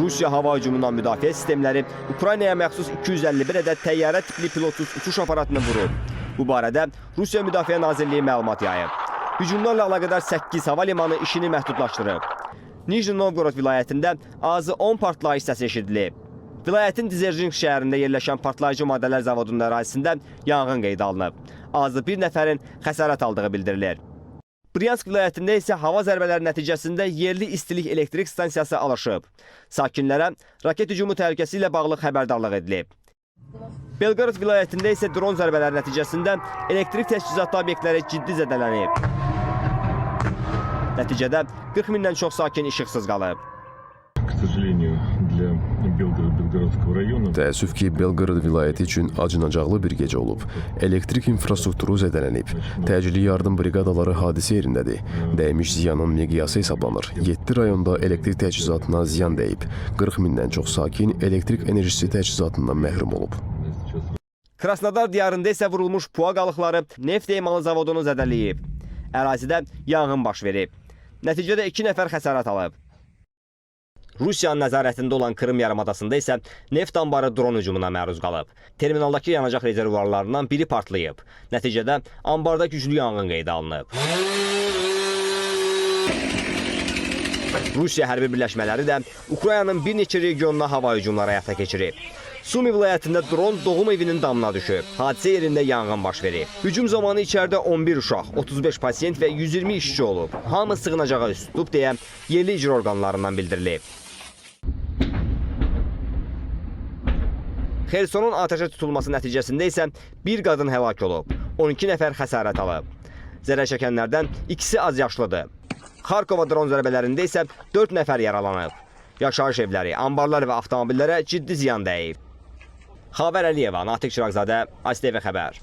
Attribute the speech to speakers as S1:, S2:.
S1: Rusiya hava hücumundan müdafiə sistemləri Ukraynaya məxsus 251 ədəd təyyarə tipli pilotsuz uçuş aparatını vurub. Bu barədə Rusiya Müdafiə Nazirliyi məlumat yayıb. Hücumlarla əlaqədar 8 hava limanı işini məhdudlaşdırıb. Nijni Novqorod vilayətində azı 10 partlayış səsi eşidilib. Vilayətin Dzeržinsk şəhərində yerləşən partlayıcı maddələr zavodunun ərazisində yanğın qeydə alınıb. Azı bir nəfərin xəsarət aldığı bildirilir. Bryansk vilayətində isə hava zərbələri nəticəsində yerli istilik elektrik stansiyası alışıb. Sakinlərə raket hücumu təhlükəsi ilə bağlı xəbərdarlıq edilib. Belqorod vilayətində isə dron zərbələri nəticəsində elektrik təchizatı obyektləri ciddi zədələnib. Nəticədə 40 mindən çox sakin işıqsız qalıb.
S2: К сожалению, для Белгород-Белгородского района
S3: Təəssüf ki, Belqorod vilayəti üçün acınacaqlı bir gecə olub. Elektrik infrastrukturu zədələnib. Təcili yardım briqadaları hadisə yerindədir. Dəymiş ziyanın miqyası hesablanır. 7 rayonda elektrik təchizatına ziyan dəyib. 40 mindən çox sakin elektrik enerjisi təchizatından məhrum olub.
S2: сейчас
S1: Krasnodar diyarında isə vurulmuş PUA qalıqları neft emalı zavodunu zədələyib. Ərazidə yanğın baş verib. Nəticədə 2 nəfər xəsarət alıb. Rusiyanın nəzarətində olan Krım yarımadasında isə neft anbarı dron hücumuna məruz qalıb. Terminaldakı yanacaq rezervuarlarından biri partlayıb. Nəticədə anbarda güclü yanğın qeydə alınıb. Rusiya hərbi birləşmələri də Ukraynanın bir neçə regionuna hava hücumları həyata keçirib. Sumi vilayətində dron doğum evinin damına düşüb. Hadisə yerində yanğın baş verib. Hücum zamanı içəridə 11 uşaq, 35 pasiyent və 120 işçi olub. Hamı sığınacağa üz tutub deyə yerli icra orqanlarından bildirilib. Xersonun atəşə tutulması nəticəsində isə bir qadın həlak olub, 12 nəfər xəsarət alıb. Zərər çəkənlərdən ikisi azyaşlıdır. Xarkova dron zərbələrində isə 4 nəfər yaralanıb. Yaşayış evləri, anbarlar və avtomobillərə ciddi ziyan dəyib. Xavər Əliyeva, Natiq Çiraqzadə, ASTV xəbər.